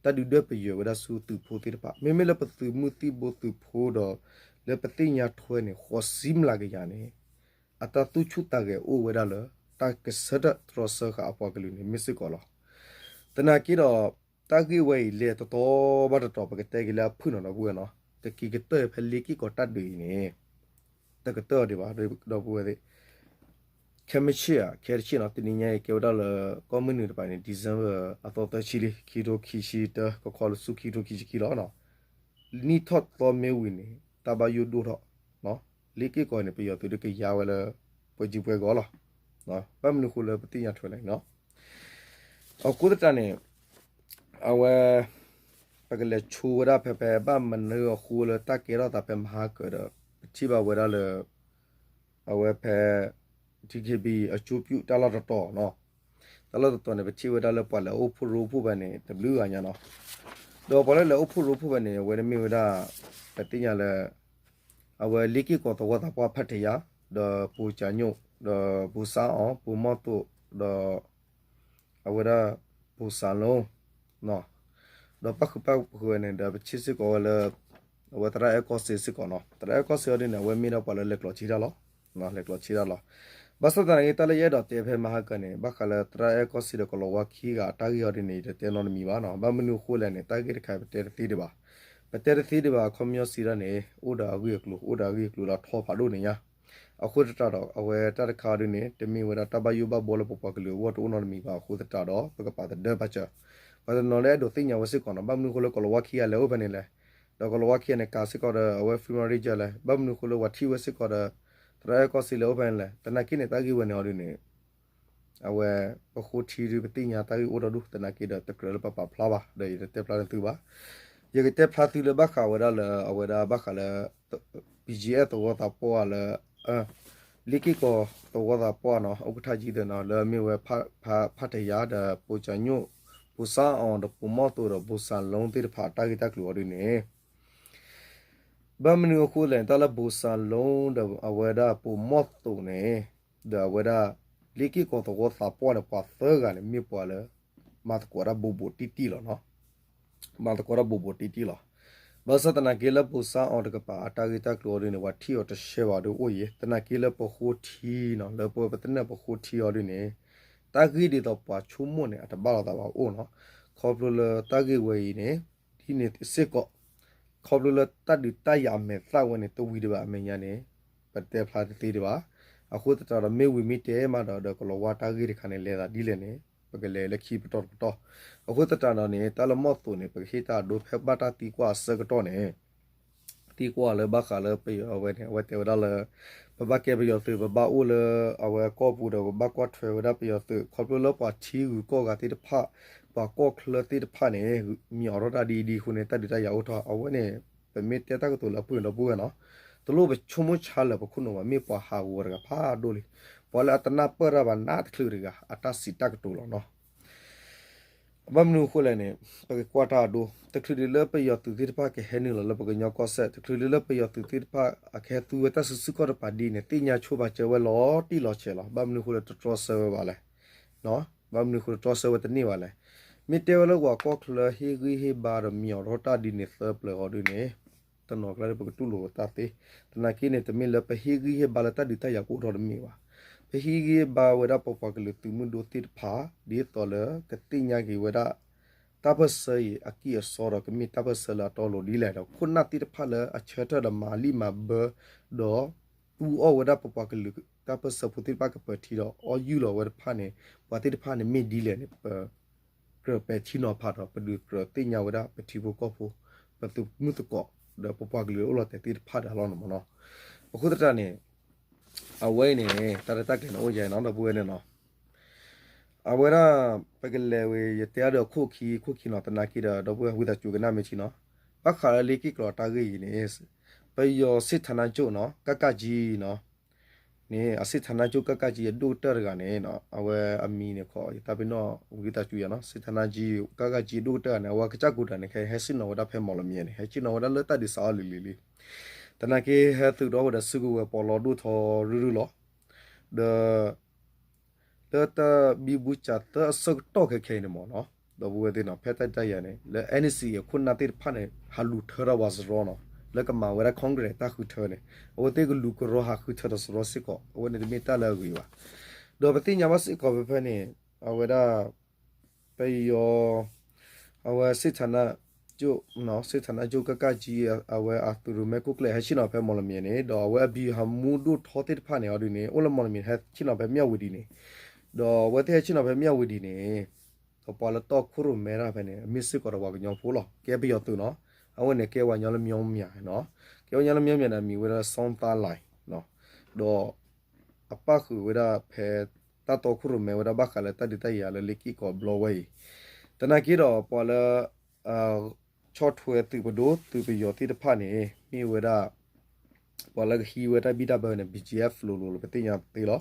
တၢ်ဒုးဒွဲၣ်ပယီၤဝဲဒၣ်ဆူသုးဖိသ့ၣ်တဖၣ် မ့မ့ၢ်လၢပသုးမုၢ်သံၣ်ဘိသုးဖိဒီး လၢပသ့ၣ်ညါထွဲန့ၣ် ဃိးဆံမျးကယၤန့ၣ် အတၢ်သူၣ်ဆူၣ်သးဂဲၤအိၣ်ဝဲဒၣ်လၢ တၢ်ကဆၢထၢၣ်တြီဆၢဃာ်အပှၤကလုာ်န့ၣ် မ့ၢ်စ့ၢ်ကီးလီၤ. သနာ်က့ဒီး တၢ်ဂ့ၢ်ဝဲအံၤလဲၤတတီၤဘၣ်တတီၤ ပကတဲက့ၤလၢအဖုၣ်နီၤ ဒီပုၢ်ဝဲၢ်နီၤ ကက့ၤကတၢၢ်ဖဲလ့ၣ်က့ၣ်ကီၤတၢ်ဒုးအံၤန့ၣ် တကတၢၢ်အီၤဒံးဘၣ် ဒီပုၢ်ဝဲၢ်သ့ၣ် ခဲမုၢ်ဆ့ၣ်ဧါ ခဲတဆ့ၣ်နီၤ တနံၤညါအံၤ ကဲဝဲဒၣ်လၢ ကီၢ်မုၢ်နုာ်တပၤန့ၣ် December အသီသၢဆံလံ ခံထိခံဆံတၢ ကခီလၢဆူခံထိခံဆံခံလီၤ. နံၣ်ထီၣ်သီမ့ၢ်ဝံၤန့ၣ် တၢ်ဘၣ်ယိၣ်ဒိၣ်ထီၣ် လ့ၣ်က့ၣ်ကီၤန့ၣ် ပယီၤသုးဒုးကယါဝဲလၢ ပှဲၤကံပှဲၤဂီၤလီၤ. ဘၣ်မနုၤအဃိလၢပသ့ၣ်ညါထွဲလဲၣ်နီၤ အဃိသတးန့ၣ် အဝဲ ပကလဲၤဆိဝဲဒၣ်ဖဲဖဲ ဘၣ်မနုၤအဃိလၢတၢ်ကဲထီၣ်သးဖဲမဟါကၢၤဒီး ပထံၣ်ဘၣ်ဝဲဒၣ်လၢ အဝဲဖဲ ထံခံဘံ အကၠိပျုၢ်တၢ်လီၢ်တတီၤနီၤ တၢ်လီၢ်တတီၤန့ၣ် ပထံၣ်ဝဲဒၣ်လၢပှၤလဲၤအိၣ်ဖှိၣ်ရိဖှိၣ်ဖဲန့ၣ် တဘျုးဂၤညါနီၤ ဒီးပှၤလၢလဲၤအိၣ်ဖှိၣ်ရိဖှိၣ်ဖဲန့ၣ် အဝဲန့ၣ်မ့ၢ်ဝဲဒၣ် ပသ့ၣ်ညါလၢ အဝဲလ့ၣ်က့ၣ်ကီၤသဝီသးပှၢ်ဖးထယါ ဒီးပိစၢ်ညိၣ် ဒီးပိစၢ်အီၤ ပိမီၢ်သိး ဒီး အဝဲဒၣ် ပိစၢ်လိ ဒီးပၣ်ဃုာ်ပၣ်ဃုာ်ဝဲန့ၣ်ဒီး ပထံၣ်စ့ၢ်ကီးဝဲလၢ အဝဲသရၣ်အဲၣ်ကီၢ်စ့ၢ်စ့ၢ်ကီးနီၤ သရၣ်အဲၣ်ကီၢ်စ့ၢ်အီၤဒ်န့ၣ် အဝဲမ့ၢ်ဒၣ်ပှၤလၢလဲၤကျိးဆံတၢ်လီၤ လဲၤကျိးဆံတၢ်လီၤ. ဘၣ်ဆၣ်သနာ်က့ တၢ်လၢယအဲၣ်ဒိးတဲဖဲမဟါကၢၤန့ၣ် ဘၣ်ဃးလၢသရၣ်အဲၣ်ကီၢ်စ့ၢ်ဒီးကလီၤဝါခံဂၤအတၢ်ဂ့ၢ်အီၤဒ်န့ၣ် ယတတဲနီတမံၤဘၣ်နီၤ ဘၣ်မနုၤအဃိလဲၣ်န့ၣ် တၢ်ဂ့ၢ်တခါအံၤပတဲတသ့ဒံးဘၣ် ပတဲတသ့ဒံးဘၣ် အခီပညီစံးဒၣ်န့ၣ် အိၣ်ဒီးအဂ့ၢ်အကျိၤ အိၣ်ဒီးအဂ့ၢ်အကျိၤလၢအထီဖးဒိၣ်န့ၣ်ညါ အဃိသတးဒီး အဝဲတၢ်တခါအံၤဒ်န့ၣ် တမ့ၢ်ဝဲဒၣ်တၢ်ဘၣ်ယိၣ်ဘၣ်ဘှီလၢပပှၤကလုာ်အဂီၢ်တအိၣ်နီတမံၤဘၣ်အဃိသတးဒီး ပကပာ်သဒၢပာ်စၢၤ ပှၤတနီၤလၢအဲၣ်ဒိးသ့ၣ်ညါဝဲစ့ၢ်ကီးနီၤ ဘၣ်မနုၤအဃိလၢကလီၤဝါခံဂၤလဲၤအိၣ်ဖဲန့ၣ်လဲၣ် ဒီးကလီၤဝါခံဂၤန့ၣ် ကးစ့ၢ်ကီးဒီး အဝဲ free marriage လဲၣ် ဘၣ်မနုၤအဃိလၢပှၤထံၣ်ဝဲစ့ၢ်ကီးဒီး သရၣ်အဲၣ်ကီၢ်စ့ၢ်လဲၤအိၣ်ဖဲန့ၣ်လဲၣ် သနာ်က့န့ၣ် တၢ်ဂ့ၢ်ဝဲန့ၣ်အီၤဒ်န့ၣ် အဝဲ ပဃိထံဒ် ပသ့ၣ်ညါတၢ်ဂ့ၢ်အိၣ်ဒီဒူၣ် သနာ်က့ဒီး တကြၢးလၢပပာ်ဖျါဘၣ် ဒီးယတတဲဖျါန့ၢ်သုဘၣ် ယကတဲဖျါသုလၢဘၣ်ဃးဝဲဒၣ်လၢအဝဲဒၣ်ဘၣ်ဃးလၢ ပံၣ်ကၠံအဲၣ်သဝီသးပှၢ်လၢ လ့ၣ်က့ၣ်ကီၤသဝီသးပှၢ်နီၤ ဥက္ကဋ္ဌကြီးသ့ၣ်နီၤ လၢအမ့ၢ်ဝဲ ဖးထယါ ဒီးပိစၢ်ညိၣ် ပိစၢ်အီၤ ဒီးပိမီၢ်သိး ဒီးပိစၢ်လိသ့ၣ်တဖၣ် အတၢ်ဂ့ၢ်တၢ်ကျိၤအီၤဒ်န့ၣ် ဘၣ်မနုၤအဃိလဲၣ်န့ၣ် တၢ်လၢပိစၢ်လိဒီးအဝဲဒၣ်ပိမီၢ်သိးန့ၣ် ဒီးအဝဲဒၣ် လ့ၣ်က့ၣ်ကီၤသဝီသးပှၢ်န့ၣ် ပှၤသၢဂၤန့ၣ် မ့ၢ်ပှၤလၢ မၤသကိးတၢ်ဘူးဘူးတံၢ်တံၢ်လီၤနီၤ မၤသကိးတၢ်ဘူးဘူးတံၢ်တံၢ်လီၤ. ဘၣ်ဆၣ်သနာ်က့လၢပိစၢ်အီၤတကပၤ အတၢ်ဂ့ၢ်တၢ်ကျိၤအီၤဒ်န့ၣ် ပှၤထံၣ်အီၤတရှဲဘၣ်ဒီးအိၣ်ယံၤ သနာ်က့လၢပဃိထံနီၤ လၢပဝဲပသနၢၣ်ပဃိထံအီၤဒ်န့ၣ် တၢ်ဂ့ၢ်ဒ်သိးပှၤဆိကမိၣ်န့ၣ် အတဘၣ်လိာ်သးဘၣ်အိၣ်နီၤ. ခီဖျိလၢတၢ်ဂ့ၢ်ဝဲအံၤန့ၣ် ဒ်န့ၣ်စ့ၢ်ကီး ခီဖျိလၢတၢ်ဒုးတၢ်ယၤအမဲာ်သၣ်ဝဲန့ၣ် တဝံၤဒံးဘၣ်အမဲာ်ညါန့ၣ် ပတဲဖျါတသ့ဒံးဘၣ်. အဃိသတးဒီး မ့ၢ်ဝံၤမ့ၢ်တဲမးဒီး ဒီးကလီၤဝါတၢ်ဂ့ၢ်တခါန့ၣ် လဲၤသးဒ်လဲၣ်န့ၣ် ပကလဲၤလၢခံပတီၢ်တပတီၢ်. အဃိသတးဒီးန့ၣ် တၢ်လၢမီၢ်သိးန့ၣ် ပကဟ့ၣ်တၢ်အဒိဖဲဘၣ်တၢ်သံကွၢ်အဆၢကတီၢ်န့ၣ် သံကွၢ်လၢဘၣ်ဃးလၢပယီၤအဝဲန့ၣ် အဝဲတဲဝဲဒၣ်လၢ ပဘၣ်ကဲပယီၤသုး ပဘၣ်အိၣ်လၢအဝဲကီၢ်ပူၤဒီး ပဘၣ်ကွၢ်ထွဲဝဲဒၣ်ပယီၤသုး ခီဖျိလၢပှၤထံဂုၤကီၢ်ဂၤသ့ၣ်တဖၣ် ပှၤကီၢ်ချၢသ့ၣ်တဖၣ်န့ၣ် မံၤအိးထီၣ်တၢ်ဒ်အံၤဒ်အဃိန့ၣ် တၢ်ဒုးတၢ်ယၤအိၣ်ထီၣ် အဝဲန့ၣ် ပမ့ၢ်တဲတၢ်ကတိၤလၢအဖုၣ်ဒီပုၢ်ဝဲၢ်နီၤ တလိၣ်ပဆိကမိၣ်ဆါလၢပခိၣ်နူာ်ဘၣ် မ့ၢ်ပှၤဟးဂီၤတဂၤဖးဒိၣ်လံ ပှၤလၢအတနၢ်ပၢၢ်တၢ်ဘၣ်နးတချုးတဂၤ အတၢ်စံးတၢ်ကတိၤလီၤနီၤ. ဘၣ်မနုၤအဃိလဲၣ်န့ၣ် ပကကွၢ်တၢ်အဒိ တချုးဒံးလၢပယီၤသုးသ့ၣ်တဖၣ်ကဟဲနုာ်လီၤလၢပကညီကီၢ်စဲၣ် တချုးဒံးလၢပယီၤသုးသ့ၣ်တဖၣ် အကဟဲသူဝဲတၢ်စုဆူၣ်ခီၣ်တပၤဒ်န့ၣ် သ့ၣ်ညါဆိပာ်စၢၤဝဲလီၤတံၢ်လီၤဆဲးလီၤ. ဘၣ်မနုၤအဃိလၢတတြီဆၢဝဲဘၣ်လဲၣ် ဘၣ်မနုၤအဃိတတြီဆၢဝဲတန့ၢ်ဘၣ်လဲၣ်. မ့ၢ်တဲဝဲလၢပှၤကီၢ်ချၢဟ့ၣ်ဂံၢ်ဟ့ၣ်ဘါဒီးမံၤအိးထီၣ်တၢ်ဒ်န့ၣ် သၢပျၢၤအီၤဒ်န့ၣ် တနီၤကျါဒီးပကတူၢ်လိာ်တၢ်သ့. သနာ်က့န့ၣ် တမ့ၢ်လၢပဟ့ၣ်ဂံၢ်ဟ့ၣ်ဘါလၢတၢ်ဒုးတၢ်ယၤကအိၣ်ထီၣ်တမ့ၢ်ဘၣ်. ပဟ့ၣ်ဂံၢ်ဟ့ၣ်ဘါဝဲဒၣ်ပပှၤကလုာ်သုးမုၢ်ဒိၣ်သ့ၣ်တဖၣ် ဒ်သိးလၢကသ့ၣ်ညါက့ၤဝဲဒၣ် တၢ်ပၢၢ်ဆၢအံၤအကံၢ်အစီဒီး ကမ့ၢ်တၢ်ပၢၢ်ဆၢလၢအတီအလိၤဒ်လဲၣ်ဒီး ခိၣ်နၢ်သ့ၣ်တဖၣ်လၢအဆၢထၢၣ်ဒီးမၤလံၣ်မၤဘၢ ဒီး အူအီၣ်ဝဲဒၣ်ပပှၤကလုာ်တၢ်ပၢၢ်ဆၢဖိသ့ၣ်တဖၣ်ကပၢၤထံဒီး အီၣ်ယုၢ်လီၤဝဲတဖၣ်န့ၣ် ပှၤသ့ၣ်တဖၣ်န့ၣ်မ့ၢ်ဒ်လဲၣ်န့ၣ် ပကြၢးပဲာ်ထံနီၤဖးဒီး ပဒုးကြၢးသ့ၣ်ညါဝဲဒၣ်ပထံဖိကီၢ်ဖိ ပသုးမုၢ်သကိး ဒီးပပှၤကလုာ်အိၣ်လီၤတဲာ်သ့ၣ်တဖၣ်ဒၣ်လီၤန့ၣ်မ့ၢ်နီၤ. အဃိသတးန့ၣ် အဝဲအံၤန့ၣ် တၢ်ရဲၣ်တၢ်ကျဲၤန့ၣ်အိၣ်ယဲၢ်နီၤ ဒီပုၢ်ဝဲၢ်န့ၣ်နီၤ. အဝဲဒၣ် ပကလဲၤဝဲ ယတဲအါဒီးခိၣ်ခံ ခိၣ်ခံနီၤ သနာ်က့ဒီး ဒီပုၢ်ဝဲၢ်ဝံသးစူၤကနၣ်မ့ၢ်ထံနီၤ. ဘၣ်ဃးလၢလ့ၣ်က့ၣ်ကီၤတၢ်ဂ့ၢ်အံၤန့ၣ် ပယီၤစစ်ဌာနချုပ်နီၤ ကကကြည်းနီၤ န့ၣ် အစစ်ဌာနချုပ် ကကကြီး အဒိၣ်ကတၢၢ်တဂၤန့ၣ် အဝဲအမံၤန့ၣ်ခီ ယတၢ်ပ့ၤနီၣ်ဝံသးစူၤယၤနီၤ စစ်ဌာနချုပ် ကကကြီး အဒိၣ်ကတၢၢ်န့ၣ် အဝဲကစၢ်ကိးတၢ်န့ၣ် ခဲအံၤဟဲဆ့ၣ်နီၤဝဲဒၣ်ဖဲမီၣ်လမံၤန့ၣ် ဟဲဆ့ၣ်နီၤဝဲဒၣ်လၢတၢ်ဒုးစးအီၤလံၤလံၤလံၤ, သနာ်က့ဟဲသုးဒီးဝဲဒီးစုကဝဲၤပီးလီဒိၣ်ထီရုၢ်ရုၢ်လီၤ. ဒီး လၢတၢ်ဘံဘူစးသၢအဆၢကတီၢ်ခဲခဲအံၤန့ၣ်မ့ၢ်နီၤ, ဒီပုၢ်ဝဲၢ်သ့ၣ်နီၤ ဖဲတၢ်ဒုးတၢ်ယၤန့ၣ် လၢ NCA အခိၣ်နၢ်သ့ၣ်တဖၣ်န့ၣ် ဟးလူၤထၢထီၣ်ဝဲစရီနီၤ, လၢကမၤဝဲဒၣ် Congress တၢ်ဃုထၢန့ၣ် အဝဲသ့ၣ်ကလူၤကရီဟးဃုထၢဒီးစရီစ့ၢ်ကီး, အဝဲန့ၣ်တမ့ၢ်တၢ်လၢအဂ့ၤဘၣ်. ဒီးပသ့ၣ်ညါဘၣ်စ့ၢ်ကီးဖဲဖဲန့ၣ် အဝဲဒၣ် ပယီၤ အဝဲ စစ်ဌာနချုပ် နီၤ စစ်ဌာနချုပ် ကကကြီး အဝဲအသုးရိၣ်မဲခိၣ်ကျၢၢ်ဟဲဆ့ၣ်နီၤဖဲမီၣ်လမံၤန့ၣ် ဒီးအဝဲအဗျူဟာမှူးဒိၣ်ထီသ့ၣ်တဖၣ်န့ၣ် အီၤဒုးန့ၣ် အိၣ်လၢမီၣ်လမံၤ ဟဲဆ့ၣ်နီၤဖဲမၠၣ်ဝတံၤန့ၣ်, ဒီးအဝဲသ့ၣ်ဟဲဆ့ၣ်နီၤဖဲမၠၣ်ဝတံၤန့ၣ် ဒီးပှၤလၢတီခိၣ်ရိၣ်မဲတၢ်ဖဲန့ၣ် အမ့ၢ်စ့ၢ်ကီးဒီးပှၤကညီဖိလီၤ. ကဲပယီၤသုးနီၤ, အဝဲန့ၣ်ကဲပှၤကညီလၢ မြောင်းမြ နီၤ, ကဲပှၤကညီလၢ မြောင်းမြ န့ၣ် အမံၤဝဲဒၣ် စောင်းသန်းလှိုင် နီၤ, ဒီးအပၣ်ဃုာ်ဝဲဒၣ်ဖဲ တၢ်တီခိၣ်ရိၣ်မဲဝဲဒၣ်ဘၣ်ဃးလၢတၢ်ဒုးတၢ်ယၤလၢလ့ၣ်က့ၣ်ကီးဘျီဝဲအံၤ, သနာ်က့ဒီးပှၤလၢ ဆီၣ်ထွဲသုးပဒိၣ် သုးပယီၤသ့ၣ်တဖၣ်န့ၣ် မ့ၢ်ဝဲဒၣ် ပှၤလၢကဟံးဝဲတၢ်ဘံၣ်တၢ်ဘၢန့ၣ် BGF လိၤလိၤလီၤ ပသ့ၣ်ညါသ့လီၤ.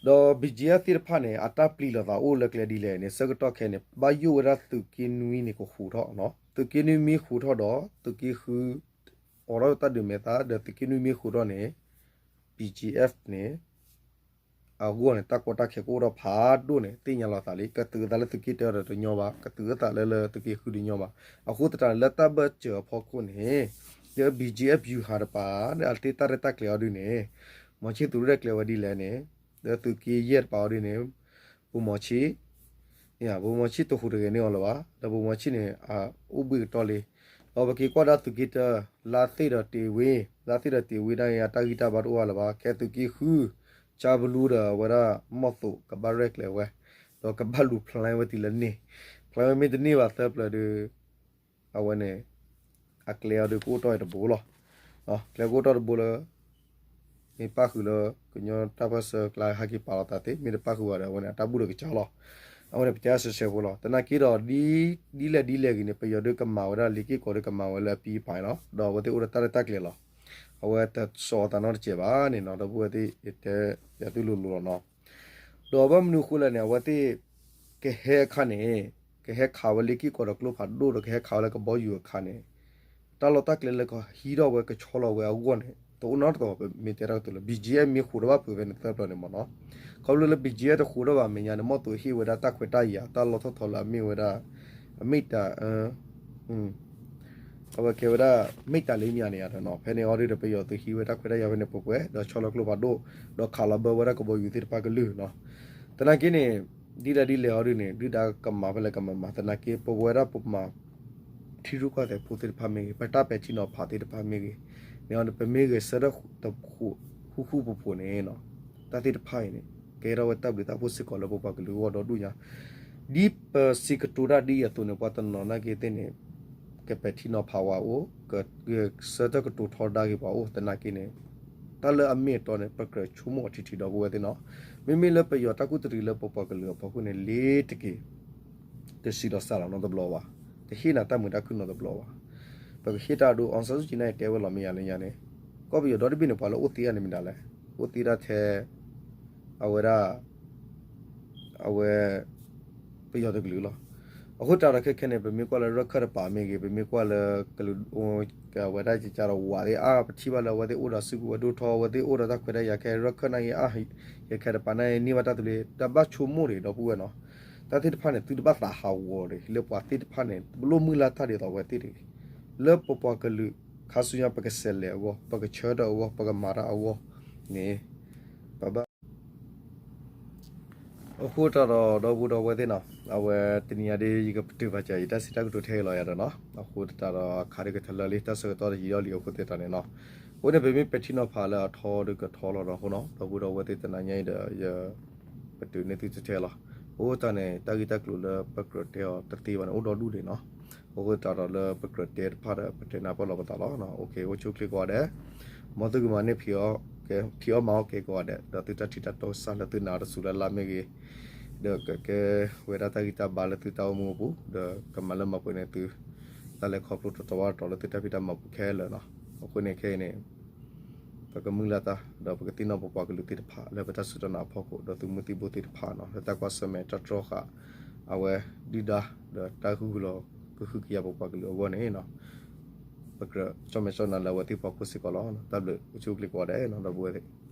ဒီး BGF သ့ၣ်တဖၣ်န့ၣ် အတၢ်ပျံၤလိာ်သးအိၣ်လၢကျဲဒ်လဲၣ်န့ၣ် ဆၢကတီၢ်ခဲအံၤန့ၣ် ဘၣ်ယိၣ်ဝဲဒၣ်သုးက့နွံန့ၣ်ကဃိးထီၣ်, သုးက့နွံမ့ၢ်ဃိးထီၣ်ဒီး သုးက့ဃု အိးထီၣ်တၢ်ဒုးမဲာ်သၣ် ဒီးသုးက့နွံမ့ၢ်ဃိးထီၣ်န့ၣ် BGF န့ၣ် အဂီၢ်န့ၣ် တၢ်ကီတၢ်ခဲကအိၣ်ထီၣ်ဖးဒိၣ်န့ၣ် သ့ၣ်ညါလီၤသးလံ. ကသုးအသးလၢသုးက့တၢဒီးတညီဘၣ်, ကသုးအသးလၢလၢသုးက့ဃုတညီဘၣ်. အဃိသတးန့ၣ် လၢတၢ်ဘၢၣ်စၢၤအဖီခိၣ်န့ၣ် လၢ BGF ဗျူဟာတပၤ လၢအတ့တၢ်ရဲၣ်တၢ်ကျဲၤအီၤဒုးန့ၣ် မီၤဆံၣ်သူးရဲၣ်ကျဲၤဝဲဒ်လဲၣ်န့ၣ် လၢသုးက့ယဲၢ်တပၤအီၤဒုးန့ၣ် ပူၤမီၤဆံၣ် ပူၤမီၤဆံၣ်တဟူးတဂဲၤန့ၢ်အီၤလၢၤဘၣ်, ဒီးပူၤမီၤဆံၣ်န့ၣ် အအိၣ်ဘှံးကတီၢ်လံ. ဒီးပက့ၤကွၢ်ဒၣ်သုးက့တၢ လါသ့ၣ်ဒီးတ့ၢ်ဝ့, လါသ့ၣ်ဒီးတ့ၢ်ဝ့ဒၣ်အံၤ အတၢ်ဂံၢ်တၢ်ဘါတအိၣ်အါလၢၤဘၣ်. ခဲသုးက့ဃု ကၠါဘလူဒီးအဝဲဒၣ် မီၢ်သိးကဘၣ်ရဲၣ်ကျဲၤဝဲ, ဒီးကဘၣ်လူၤဖျဲဝဲတုၤလၢန့ၣ်, ဖျဲဝဲမ့ၢ်တန့ၢ်ဘၣ်သၢပျၢၤဒီး အဝဲန့ၣ် အကျဲအီၤဒုးကအိၣ်တီၢ်အံၤတဘိလီၤ. ကျဲကအိၣ်တီၢ်တဘိလၢ မ့ၢ်ပၣ်ဃုာ်လၢ ကညီတၢ်ပၢၢ်ဆၢကျါဟဲက့ၤပာ်လီၤသးသ့, မ့ၢ်တပၣ်ဃုာ်ဘၣ်ဒီး အဝဲန့ၣ် အတၢ်ဘူၣ်ဒီးကစၢ်လီၤ. အဝဲန့ၣ် ပတဲဆှဲဆှဲဖိလီၤ. သနာ်က့ဒီး ဒ်လဲၣ်ဒ်လဲၣ်ဂ့ၤန့ၣ် ပယီၤဒုးကမၤဝဲဒၣ်လ့ၣ်က့ၣ်ကီးဒုးကမၤဝဲလၢအပံအပၢ်လီၤ. ဒီးအဝဲသ့ၣ်အိၣ်ဒီးတၢ်ရဲၣ်တၢ်ကျဲၤလီၤ. အဝဲတစိာ်အသးနီတစဲးဘၣ်န့ၣ်နီၤ, ဒီပုၢ်ဝဲၢ်သ့ၣ် ယတဲယၤသုလိၤလိၤလီၤနီၤ. ဒီးဘၣ်မနုၤအဃိလဲၣ်န့ၣ် အဝဲသ့ၣ် ကဟဲအခါန့ၣ် ကဟဲခးဝဲလ့ၣ်က့ၣ်ကီးဒီးကျိဖးဒိၣ်ဒီး ကဟဲခးဝဲလၢကဘီယူၤအခါန့ၣ် တၢ်လီၢ်တၢ်ကျဲလၢကဟံးထီၣ်ဝဲကဆီလီၤဝဲအဂီၢ်န့ၣ် တအိၣ်နီတတီၤ မ့ၢ်တဲတၢ်ကတိၤလၢ BGF မ့ၢ်ဃိးထီၣ်ဘၣ်ဖုးဖဲန့ၣ်သၢပျၢၤန့ၣ်မ့ၢ်နီၤ. ခီဖျိလၢ BGF တဃိးထီၣ်ဘၣ်အမဲာ်ညါန့ၣ် မီၢ်သိးဟ့ၣ်ဝဲဒၣ်တၢ်ခွဲးတၢ်ယာ် တၢ်လီၢ်ထီၣ်ထီလၢအမ့ၢ်ဝဲဒၣ် အမ့ၢ်တၢ် အဝဲကဲဝဲဒၣ် မ့ၢ်တၢ်လၢညါန့ၣ်ယါဒီးနီၤ, ဖဲန့ၣ်အီၤဒုးဒီး ပယီၤသုးဟံးဝဲတၢ်ခွဲးတၢ်ယာ်ဖဲန့ၣ်ပှဲၤပှဲၤ ဒီးဆီလီၤကျိဖးဒိၣ် ဒီးခးလီၤဘၢဝဲဒၣ်ကဘီယူၤသ့ၣ်တဖၣ်ကလုာ်နီၤ. သနာ်က့န့ၣ် ဒ်လဲၣ်ဒ်လဲၣ်အီၤဒုးန့ၣ် ဒုၣ်ဒါကမၤဖဲလဲၣ်ကမၤမၤ သနာ်က့ ပဝဲဒၣ်ပမၤ ထံရူၢ်ကီၢ်သဲးဖိသ့ၣ်တဖၣ်မ့ၢ်ဂ့ၤ ပတၢ်ပဲာ်ထံနီၤဖးသ့ၣ်တဖၣ်မ့ၢ်ဂ့ၤ န့ၣ်အီၤဒုး ပမ့ၢ်ဂဲၤဆၢထၢၣ်တဃူးဃူဖိးဖိးန့ၣ်နီၤ, တၢ်သ့ၣ်တဖၣ်အံၤန့ၣ် ကဲထီၣ်ဝဲတၢ်ဘျုးတၢ်ဖှိၣ်စ့ၢ်ကီးလၢပပှၤကလုာ်အဂီၢ်ဒီဒူၣ်ညါ ဒ်ပစံးကတိၤတၢ်ဒ်အံၤအသိးန့ၣ် ပှၤတနီၤနာ်က့သ့ၣ်န့ၣ် ကပဲာ်ထံနီၤဖးဝဲအိၣ်, ကဂဲၤဆၢထၢၣ်ကတိၤထီဒါက့ၤပှၤအိၣ် သနာ်က့န့ၣ် တၢ်လၢအမ့ၢ်အတီန့ၣ် ပကြၢးဆိကမိၣ်အီၤထံထံဒီပုၢ်ဝဲၢ်သ့ၣ်နီၤ, မ့မ့ၢ်လၢပယီၤတၢ်ကူၣ်တရံးလၢပပှၤကလုာ်အဖီခိၣ်န့ၣ် လ့ၤတက့ၤ တစံးဒီးစၢ်လီၤနီတဘျီဘၣ်, တဟ့ၣ်နၤတၢ်မုာ်တၢ်ခုၣ်နီတဘျီဘၣ်, ပကဟ့ၣ်တၢ်ဒိ အောင်ဆန်းစုကြည် န့ၣ်တဲဝဲလီၤမ့ၢ်ယါလၢညါန့ၣ်, ကီၢ်ပယီၤဒီတဘ့ၣ်န့ၣ် ပှၤလၢအိၣ်သ့အါန့ၣ်မ့ၢ်ဒၣ်လဲၣ်, အိၣ်သ့ဒၣ်ထဲ အဝဲဒၣ် အဝဲ ပယီၤတကလုာ်လီၤ. အဃိသတးဒီးခဲခဲန့ၣ် ပမ့ၢ်ကွၢ်လၢရၢၢ်ခၢၣ်တပၤမ့ၢ်ဂ့ၤ, ပမ့ၢ်ကွၢ်လၢကလုာ် အဝဲဒၣ်ကကဒီးဝးသ့ၣ်အါ ပထံၣ်ဘၣ်လၢအဝဲသ့ၣ်အိၣ်ဒီးစုကဝဲၤဒိၣ်ထီၣ်, အဝဲသ့ၣ်အိၣ်ဒီးတၢ်ခွဲးတၢ်ယာ်ခဲ ရၢၢ်ခၢၣ်နာ်က့အါ, ရခဲတပၤနာ်က့န့ၢ်ဘၣ်တၢ်သဘျ့, တၢ်ဘၣ်ဆိကမိၣ်တဂ့ၤ ဒီပုၢ်ဝဲၢ်နီၤ, တၢ်သ့ၣ်တဖၣ်န့ၣ် သုတဘၣ်သးဟးဂီၤတဂ့ၤ, လၢပှၤသ့ၣ်တဖၣ်န့ၣ် တလိၣ်မုၢ်လၢ်တၢ်ဒ်သိးအဝဲသ့ၣ်တဂ့ၤ, လၢပပှၤကလုာ် ခါဆူညါပကစဲးလဲၤအဂီၢ်, ပကဆၢထၢၣ်အဂီၢ်, ပကမၤတၢ်အဂီၢ်န့ၣ် ပဘၣ် အဃိသတးဒီး ဒီပုၢ်ဝဲၢ်သ့ၣ်နီၤ, အဝဲတနံၤညါဒ် ယကပတုာ်ပာ်စၢၤ ယတၢ်စံးတၢ်ကတိၤထဲအံၤလီၤယၤဒီးနီၤ, အဃိသတးဒီး ခးဒုးကထလၢလံ တၢ်ဆၢကတီၢ်တယံာ်အီၤလံ အဃိသတးန့ၣ်နီၤ, အဃိန့ၣ် ပမ့ၢ်ပဲာ်ထံနီၤဖးလၢအထီဒုးကထီလီၤဒီးအဃိနီၤ, ဒီပုၢ်ဝဲၢ်သ့ၣ်တနၤညါအံၤဒီး ယပတုာ်န့ၢ်သုတထဲလီၤ. အဃိသတးန့ၣ် တၢ်ဂ့ၢ်တၢ်ကျိၤလၢပကြၢးတဲအီၤတသ့ဘၣ်န့ၣ် အိၣ်ဒီဒူၣ်ဒံးနီၤ, အဃိသတးဒီးလၢပကြၢးတဲတဖၣ်ဒီး ပတဲနၢ်ပၢၢ်လီၤပသးလီၤ. အိၣ်ဆူၣ်ချ့ကိးဂၤဒဲး မ်သုကမၤန့ၢ်ဖံးအီၣ်ကဲ ဖံးအီၣ်မၤအီၣ်ကဲကိးဂၤဒဲး ဒီးသုတၢ်ထံၣ်တၢ်တီကစၢ်လၢသုနၤတစူၤလၢ်လၢ်မ့ၢ်ဂ့ၤ, ဒီးကကဲဝဲဒၣ်တၢ်ဂံၢ်တၢ်ဘါလၢသုတၢ်အိၣ်မူအပူၤ, ဒီးကမၤလၢမၤပှဲၤန့ၢ်သု တၢ်လဲၤခီဖျိတတီၤဘၣ်တတီၤလၢသုတၢ်ဖံးတၢ်မၤပူၤခဲလၢာ်နီၤ. အဃိန့ၣ်ခဲအံၤန့ၣ် ပကမုၢ်လၢ်တၢ် ဒီးပကသ့ၣ်နီၣ်ပပှၤကလုာ်သ့ၣ်တဖၣ်လၢပတၢ်စူၢ်တၢ်နာ်အဖီခိၣ် ဒီးသုးမုၢ်သံၣ်ဘိသ့ၣ်တဖၣ်နီၤ လၢတၢ်ကွၢ်ဆၢၣ်မဲာ်တၢ်တြီဃာ် အဝဲဒုၣ်ဒါ ဒီးတၢ်ဂုာ်ကျဲးစၢးကဟုကယာ်ပပှၤကလုာ်အဂီၢ်န့ၣ် ပကြၢးကၠီၣ်မဲာ်ကၠီၣ်နါလၢအဝဲသ့ၣ်အဖီခိၣ်စ့ၢ်ကီးလီၤ. တၢ်ဘျုး အိၣ်ဆူၣ်အိၣ်ချ့ကိးဂၤဒဲးနီၤ ဒီပုၢ်ဝဲၢ်သ့ၣ်